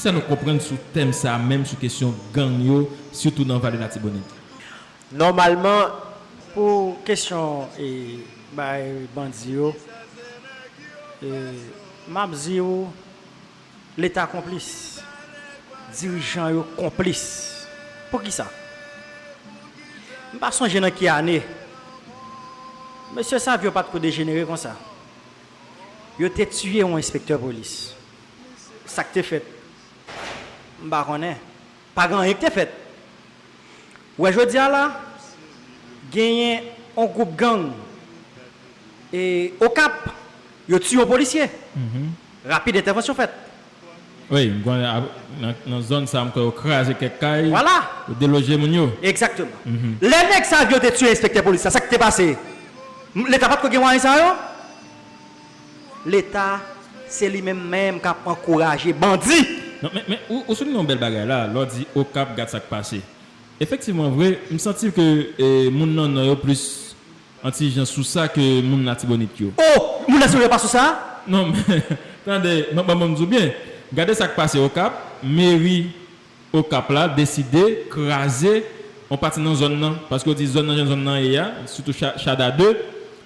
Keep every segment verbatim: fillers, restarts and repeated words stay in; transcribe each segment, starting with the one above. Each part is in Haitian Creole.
Sa nou konprann sou tèm sa a menm, sou kesyon gang yo, sitou nan Vale Latibonit? Nòmalman, pou kesyon e bay bandi yo, e, m ap di w, Leta konplis, dirijan yo konplis. Poukisa? M pa sonje nan ki ane. Mesye Savio pa t ko dejenere konsa. Yo te tiye yon enspektè polis. Sa k te fèt? M pa konnen. Pa gen anyen ki te fèt. Ou wè jodi a la, genyen yon gwoup gang e Okap, yo tiye yon polisye. Rapid entèvansyon fèt. Wi, m konnen nan, nan zòn sa, m kwè yo kraze kèk kay, Vwala. Yo deloje moun yo. Egzakteman. Lè nèg sa yo te tiye enspektè polis la, sa k te pase? Leta pa t ko gen mwayen sa yo? Leta, se li menm menm k ap ankouraje bandi. Non, men, men ou, ou souliye yon bèl bagay la, lè w di Okap, gad sa k pase. Efektivman, vre, m santi ke e, moun nan nan yo plis antijan sou sa ke moun Latibonit yo. Oh! Moun Latibonit yo pa sou sa? Non, men, tande, ban m di w byen. Gade sa k pase Okap, meri Okap la deside kraze yon pati nan zòn nan. Paske yo di zòn nan jan zòn nan ye a, sitou Chada de,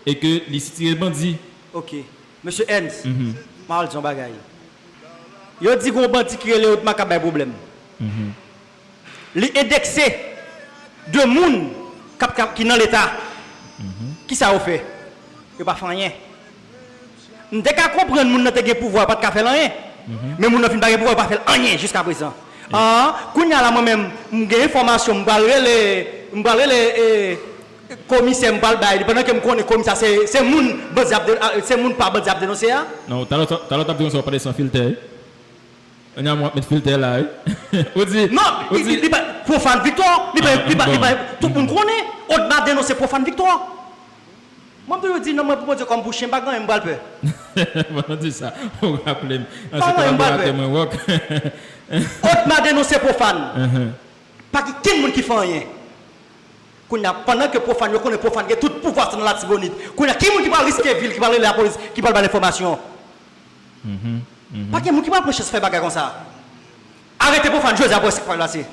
e ke li sitire bandi. Ok. Mesye Ernst, m a di yon bagay. Yo di gon bandi ki rele Otma k ap bay pwoblèm. Li endekse de moun k ap, k ap, ki nan Leta. Kisa yo fè? Yo pa fè anyen. M te ka konprann moun nan te gen pouvwa, yo pa t ka fè l anyen. Men moun nan fin pa gen pouvwa, yo pa fè l anyen jiska prezan. An, kounye a la, mwen menm, m gen enfòmasyon, m pral rele, m pral rele, e, komisè m pral bay li, pandan ke m konnen komisè se, se moun bandi ap de, se moun pa bandi ap denonse a. Non, talè, talè w t ap di konsa, w pale san filtè. Kounye a m ap met filtè la, wi. Ou di, non, ou li, di li, li pa, Profane Victor, li pa, li pa, li pa, tout moun konnen, Otma denonse Profane Victor. Mwen m toujou di, non, mwen pou Bondye kòm pou chen, m pa gen anyen m pral pè. Pandan di sa, ou raple m, ansyen kolaboratè mwen, Wòk. Otma denonse Profane. Pa gen kenn moun ki fè anyen. Kounye a, pandan ke Profane, yo konnen Profane gen tout pouvwa sa nan Latibonit. Kounye a, ki moun ki pral riske vi l, ki pral rele lapolis, ki pral ba l enfòmasyon? Pa gen moun ki pral pran chans fè bagay konsa. Arete Profane, jodi a pou wè sa k pral pase.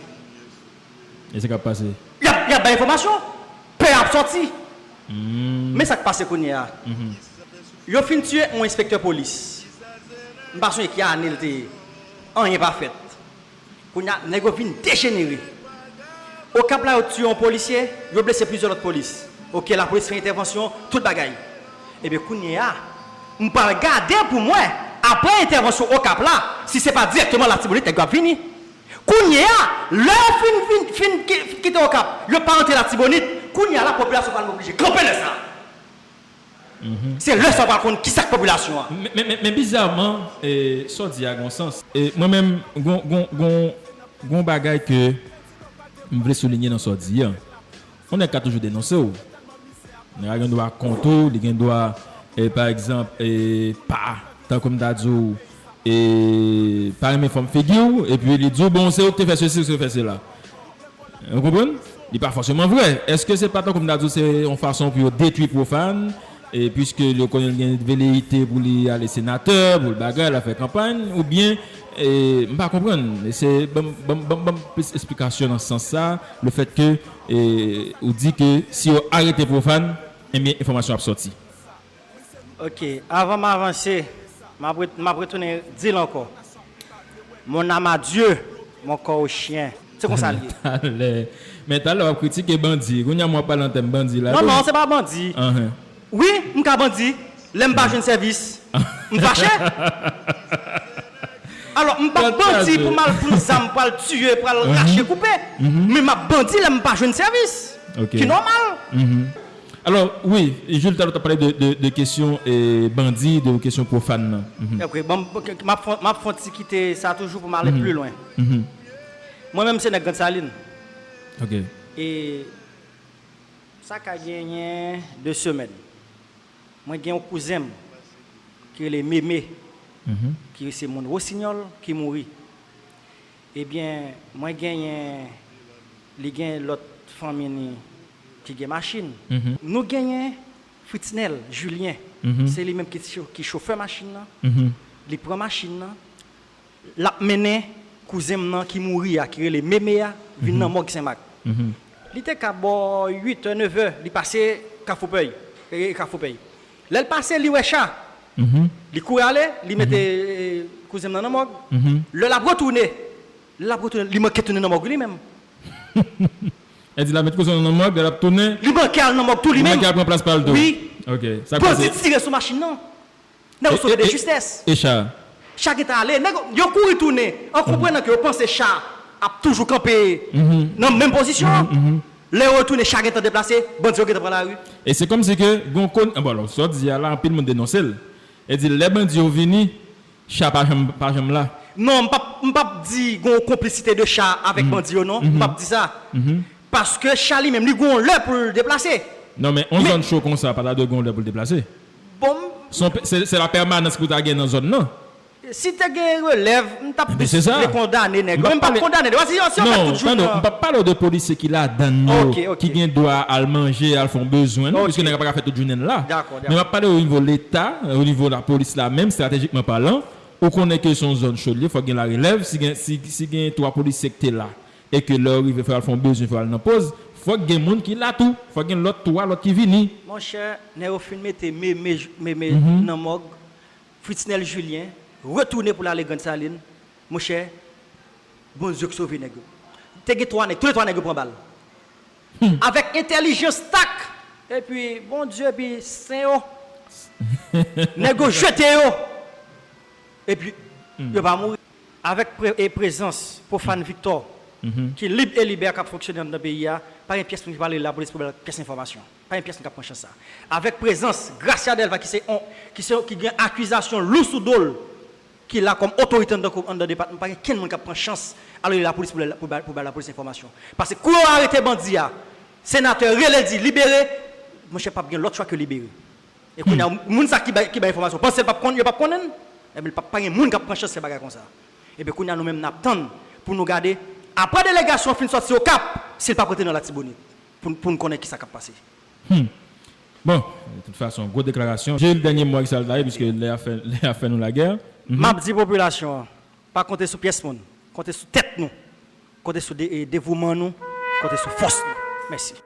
E sa k ap pase? Y ap, y ap bay enfòmasyon. Pè a ap sòti. Men sa k pase kounye a. Yo fin tiye yon enspektè polis. M pa sonje ki ane l te ye. Anyen pa fèt. Kounye a, nèg yo vin dejenere. Okap la, yo tiye yon polisye, yo blese plizyè lòt polis. Oke, lapolis fè entèvansyon, tout bagay. Ebyen, kounye a, m pral gade pou m wè, apre entèvansyon Okap la, si se pa dirèkteman Latibonit nèg yo ap vini. Kounye a, lè yo fin, fin, fin ki- kite Okap, yo pa antre Latibonit, kounye a la, popilasyon pral oblije kanpe lè sa a. Se lè sa w pral konn kisa k popilasyon an. Men, men, men, men bizarman, e, sa w di a gen yon sans. E, mwen menm, gon, gon, gon, gon bagay ke m vle soulinye nan sa w di a. Yon nèg ka toujou denonse w. Nèg la gen dwa kont ou, li gen dwa, e, pa egzanp, e, pa, tankou m ta di w, e, pa renmen fòm figi w, epi li di w, bon, se ou ki te fè sesi, ou ki te fè sela. Ou konprann? Li pa fòseman vrè. Èske se pa tankou m ta di w se yon fason pou yo detwi Profane, e piske yo konnen l gen veleyite pou li ale senatè, pou l bagay, l ap fè kanpay, oubyen, e, m pa konprann. Se, ban m, ban m, ban m, ban m plis esplikasyon nan sans sa, lefètke, e, ou di ke si yo arete Profane, ebyen, enfòmasyon ap sòti. Ok, avan m avanse, m ap ret- m ap retounen di l ankò. Mon âme à Dieu, mon corps au chien. Se konsa l ye. Talè. Men talè w ap kritike bandi. Kounye a m w ap pale an tèm bandi la. Non, non, se pa bandi. Wi, m ka bandi. Lè m pa jwenn sèvis, m fache. Alò, m p ap bandi pou m al pran zam, pral tiye, pral rache, koupe. Men m ap bandi lè m pa jwenn sèvis. Ki nòmal. Alò, wi, Jules, talè w t ap pale de, de, de kesyon e, bandi, de kesyon Profane nan. Mhm. Ok, bon, ok, m ap fè, m ap fè yon ti kite sa toujou pou m ale pli lwen. Mhm. Mwen menm se nèg Grande Saline. Ok. E sa ka genyen de semèn. Mwen gen yon kouzen m ki rele Meme, mhm, ki se moun Wosinyòl, ki mouri. Ebyen, mwen genyen, li gen lòt fanmi ni ki gen machin. Mhm. Nou genyen Fritznel Julien, mhm, se li menm ki, ki chofè machin nan. Mhm. Li pran machin nan, l ap mennen Kouzen m nan ki mouri a, ki rele Meme a, vin nan mòg Senmak. Li te ka bò uit è, nèf è, li pase Kafoupèy, e, Kafoupèy. Lè l pase, li wè Cha. Li kouri ale, li mete, e, kouzen m nan nan mòg. Lè l ap retounen, lè l ap retounen, li manke tounen nan mòg li menm. Èdi la met kouzen nan nan mòg, lè l ap tounen, Li manke al nan mòg tou li li menm. Manke al pran plas pa l tou. Wi. Ok, sa k pase? Bandi tire sou machin nan. Nèg yo sove de justès. E Cha? Cha gentan ale. Nèg yo, yo kouri tounen. An konprannan ke yo panse Cha ap toujou kanpe nan menm pozisyon an. Lè yo retounen, Cha gentan deplase, bandi yo gentan pran lari. E se kòmsi ke gon kon, bon, alò, sa w di a la, anpil moun denonse l. E di, lè bandi yo vini, Cha pa janm, pa janm la. Non, m p ap, m p ap di gon konplisite de Cha avèk bandi yo, non. M p ap di sa. Paske Cha li menm, li gon lè pou l deplase. Non, men yon zòn cho konsa, pa ta dwe gon lè pou l deplase. Bon, m- Se yon pe- se se la pèmanans pou ta gen nan zòn nan. Si te gen relèv, m t ap Ebyen, se sa. vle kondane nèg. M p ap Men m p ap pale- kondane nèg. Wè si yo si yo fè Non, tout jounen tande, m an. p ap pale w de polisye ki ladan yo, Ok, ok. Ki gen dwa al manje, al fè yon bezwen, non, Ok. Piske nèg la pa ka fè tout jounen l la. Dakò, dakò. Men m ap pale w o nivo Leta, o nivo lapolis la menm, estratejikman palan, ou konnen ke se yon zòn cho l ye, fòk gen larelèv, si gen, si, si gen twa polisye ki te la, e ke lè yo rive fò y al fè yon bezwen, fò y al nan poz, fòk gen moun ki la tou, fòk gen lòt twa lòt ki vini. Monchè, nèg yo fin mete Meme, Meme nan mòg, Fritznel Julien retounen pou l ale Grand Saline. Monchè, Bondye k sove nèg yo. Te gen twa nèg, toulètwa nèg yo pran bal. Avèk entèlijans, tak, epi Bondye, epi sen yo, nèg yo jete yo. Epi, yo pa mouri. Avèk pre- e prezans Profane Victor, ki lib e libè k ap fonksyone anndan peyi a, pa gen pyès moun ki pale lapolis pou ba l pyès enfòmasyon. Pa gen pyès moun k ap pran chans sa. Avèk prezans Gracia Delva ki se on, ki se, ki gen akizasyon lou sou do l, ki la kòm otorite anndan, anndan depatman, pa gen kenn moun k ap pran chans ale lapolis pou, pou, ba- pou ba lapolis enfòmasyon. Paske kou yo arete bandi a, senatè rele di libere, monchè, p ap gen lòt chwa ke libere. E kounye a, moun sa ki bay, ki bay enfòmasyon, panse l p ap konn, yo p ap konnen l? Ebyen, l p ap pa gen moun k ap pran chans fè bagay konsa. Ebyen, kounye a, nou menm n ap tann pou nou gade, apre delegasyon an fin sòti Okap, si l p ap rete nan Latibonit pou, pou n konnen kisa k ap pase. Bon, de tout fason, gwo deklarasyon. Jil, dènye mo ak sa l ta ye, piske lè a fè, lè a fè nou lagè. M ap di popilasyon an, pa konte sou pyès moun, konte sou tèt nou, konte sou de- e, devouman nou, konte sou fòs nou. Mèsi.